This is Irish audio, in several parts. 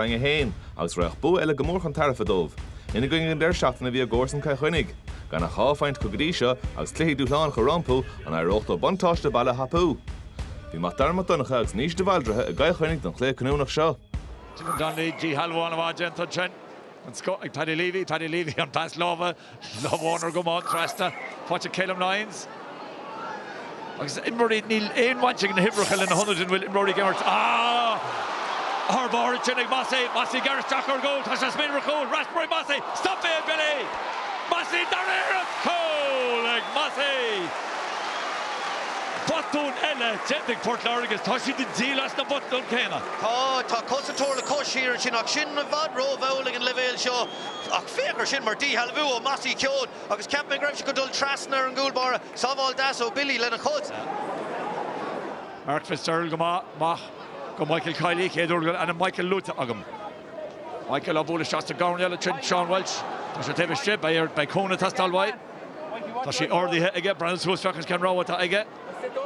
Roinn 1, agus raghadh bua eile go mór chun tairbhe dóibh. Ina gcoinne ag an deireadh seachtaine a bhí a gcomharsan Cill Chainnigh. Gan ach 2 phointe acu go dtí seo agus cluichí dúshlánacha rompu, an éireodh leo buntáiste baile a thapú? Bhí Mac Dara Mac Donncha agus Naoise de Bhaldraithe i gCill Chainnigh don chluiche cinniúnach seo. Stephen Donnelly, díshealbhú an-mhaith déanta ansin. An scoth ag Paddy Leavey, Paddy Leavey an pas láimhe, lámh amháin ar gcomán trasna, faighte ag Calum Lyons. Agus imreoirí, níl aon bhaint ag na huimhreacha le na hionaid ina bhfuil imreoirí ag imirt. Ah! Thar barr ansin ag Mossey, Mossey ag gearradh isteach ar gcúl, tá sé ag smaoineamh ar chúl, Raspberry Mossey, stop é Billy! Mossey dara iarracht, cúl ag Mossey! Botún eile déanta ag Port Láirge, tá siad ag díol as na botúin céanna. Tá, tá cosantóir le cois thiar ansin ach sin i bhfad rómhall ag an leibhéal seo. Ach féach ar sin mar díshealbhú ó Mossey Keoghan agus cheap mé go raibh sé chun dul trasna ar an gcúl báire. Sábháil deas ó Billy lena chos. Mark Fitzgerald go maith, amach go Michael Kiely, chéad uair go bhfuil ainm Michael luaite agam. Michael á bhualadh isteach sa gcoirnéal ansin, Sean Walsh, tá sé taobh istigh, beidh, beidh cúnamh ag teastáil uaidh. Tá sí ardaithe aige, breathnú suas féachaint cén rogha atá aige.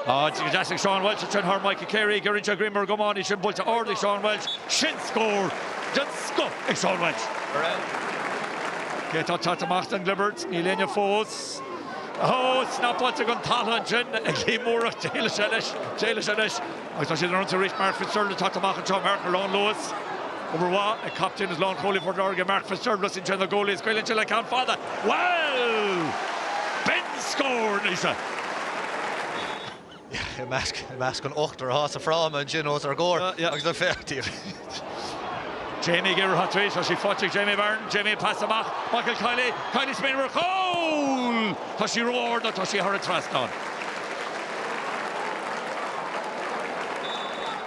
Tá go deas ag Sean Walsh ansin thar Mikey Carey, giorraíonn sé greim ar an gcamán, í sin buailte ard ag Sean Walsh, sin scór den scoth ag Sean Walsh. Cé atá ag teacht amach den gclibirt? Níl éinne fós. Ó, snapáilte den talamh ansin ag Liam Moore ach d'éalaigh sé leis, d'éalaigh sé leis. Agus tá siad ar ionsaí arís, Mark Fitzgerald ag teacht amach anseo, Mark ar lánluas. Obair mhaith ag captaen is lánchúlaí Phort Láirge, Mark Fitzgerald, tosaíonn sé na goalaí, scaoileann sé le ceann fada. Bhuel! B'in scór, Naoise! I measc, i measc an ochtar atá sa fráma ansin os ár gcomhair agus an féach díobh. Jamie ag iarraidh tar éis, tá sí faighte ag Jamie Barron, Jamie pas amach, Michael Kiely, Kiely smaoineamh ar chúl! Tá sí ró-ard ach tá sí thar an trasnán.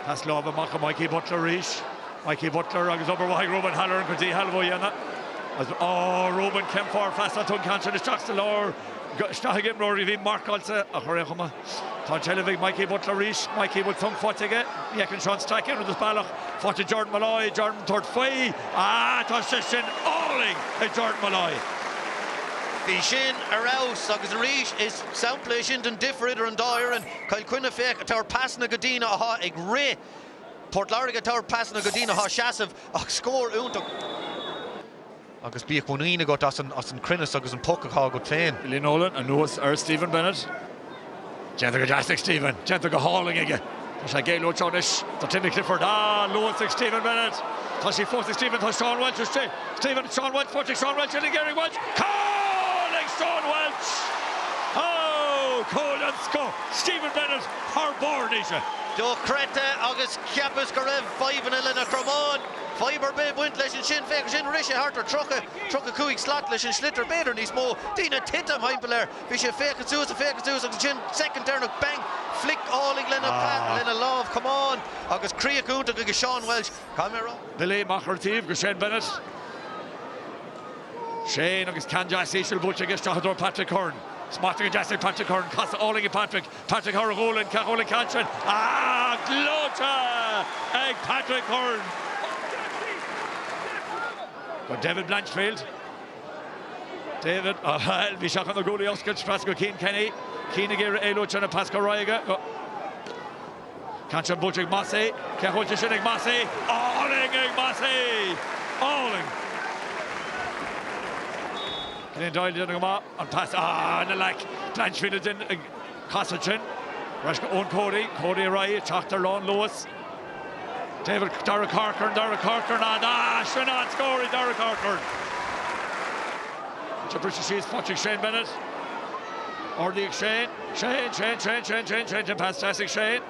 Pas láimhe amach go Mikey Butler arís. Mikey Butler agus obair mhaith ag Ruben Halloran chun díshealbhú a dhéanamh. Agus, á, Ruben, cén fáth ar phasáil tú an ceann sin isteach sa lár? Isteach ag imreoir a bhí marcáilte ach ar aon chuma tá an tseilbh ag Mikey Butler arís. Mikey bhfuil sonc faighte aige? Ní fheiceann Sean Stack aon rud as bealach. Faighte Jordan Molloy, Jordan tabhairt faoi. Ah, tá sé sin álainn ag Jordan Molloy. Bhí sin ar fheabhas agus arís is sampla é sin den difear idir an dá fhoireann. Cill Chainnigh féach ag tabhairt pasanna go daoine atá ag rith. Port Láirge ag tabhairt pasanna go daoine atá ag seasamh ach scór iontach. Agus bíodh muinín agat as an cruinneas agus an poc atá agat féin. Billy Nolan anuas ar Stephen Bennett. Déanta go deas ag Stephen. Déanta go hálainn aige. Tá sé ag éalú anseo anois. Tá Timmy Clifford. Ah, luas ag Stephen Bennett. Tá sí fós ag Stephen. Tá Sean Walsh istigh. Stephen, Sean Walsh, faighte ag Sean Walsh. Ag iarraidh Walsh. Cúl ag Sean Walsh! Oh, cúl den scoth. Stephen Bennett thar barr, Naoise. Dochreidte agus cheapas go raibh fadhbanna lena chromán. Fadhb ar bith ag baint leis ansin. Féach ansin, rith sé thart ar 30, 35 slat leis an sliotar, b'fhéidir níos mó. Daoine ag titim thimpeall air. Bhí sé ag féachaint suas, ag féachaint suas agus ansin, soicind deireanach, bang! Flic álainn lena, lena lámh camáin agus críoch iontach ag Sean Walsh. Caithfidh mé a rá. Billy amach ar an taobh go Shane Bennett. Shane agus ceann deas íseal buailte aige isteach i dtreo Patrick Curran. Smachtaithe go deas ag Patrick Curran. Casadh álainn ag Patrick. Patrick thar a ghualainn, cé a bhuail an ceann sin? Ah! Gleoite ag Patrick Curran! Go David Blanchfield. David, ah bhuel, bhí sé chun na guaillí a oscailt, trasna go Cian Kenny. Cian ag iarraidh éalú ansin, an pas go Ryan. Go. Ceann sin buailte ag Mossey. Cé a bhuail sé sin ag Mossey? Álainn ag Mossey! Álainn! Cillian Doyle déanamh go maith. An pas, ah, ina leac. Blanchfield ag casadh ansin. Ar ais go Eoin Cody. Cody ar aghaidh, ag teacht ar lánluas. David, Darragh Corcoran, Darragh Corcoran, ah, sin an scór ag Darragh Corcoran. Tá briseadh síos faighte ag Shane Bennett. Ardaíodh Shane, Shane, Shane, Shane, Shane, Shane, Shane, Shane, pas deas ag Shane.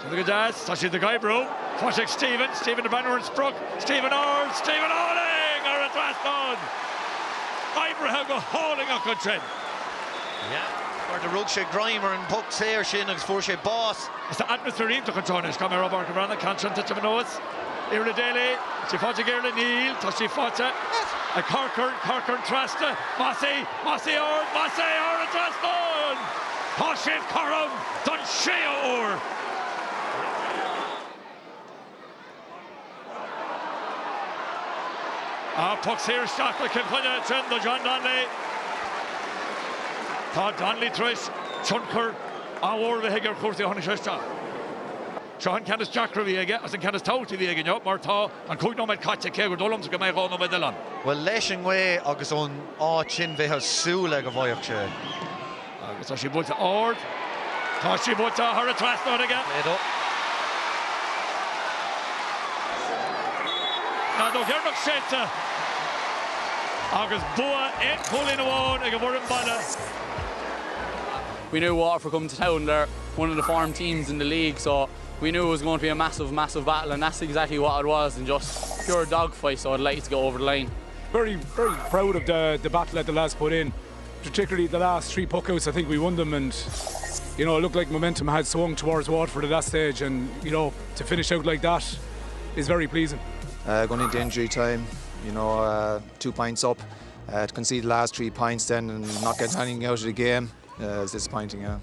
Tá go deas, tá siad ag oibriú. Faighte ag Stephen, Stephen ag breathnú ar an sprioc, Stephen ard, Stephen álainn ar an trasnán! Oibrithe go hálainn acu ansin. Mar do rug sé greim ar an bpoc saor sin agus fuair sé bás. Tá atmaisféar iontach anseo anois, caithfidh mé a rá Páirc an Bhreathnaigh, ceann sin titim anuas. Iarla Daly, tá sí faighte ag Iarla, níl, tá sí faighte ag Corcoran, Corcoran trasna, Mossey, Mossey ard, Mossey thar an trasnán! Tá siad cothrom don séú huair! Ah, poc saor isteach do Chill Chainnigh ansin do John Donnelly. Tá Donnelly tar éis tionchar an-mhór a bheith aige ar chúrsaí ó tháinig sé isteach. Seo an ceann is deacra a bhí aige agus an ceann is tábhachtaí a bhí aige inniu mar tá an 5 nóiméad caite cé gur dóigh liomsa go mbeidh 2 nóiméad eile ann. Bhuel, leis an ngaoth agus ón áit sin bheifeá ag súil le go bhfaigheadh sé. Agus tá sí buailte ard. Tá sí buailte thar an trasnán aige. An fheadóg dheireanach séidte agus bua aon chúilín amháin ag an bhfoireann baile. We knew Waterford coming to town, they're one of the form teams in the league, so we knew it was going to be a massive, massive battle, and that's exactly what it was, and just pure dogfight, so I'd like to go over the line. Very, very proud of the, the battle that the lads put in particularly the last three puckouts I think we won them and you know it looked like momentum had swung towards Waterford at that stage and you know to finish out like that is very pleasing. Uh, going into injury time you know uh, two points up uh, to concede the last three points then and not get anything out of the game uh, is disappointing yeah.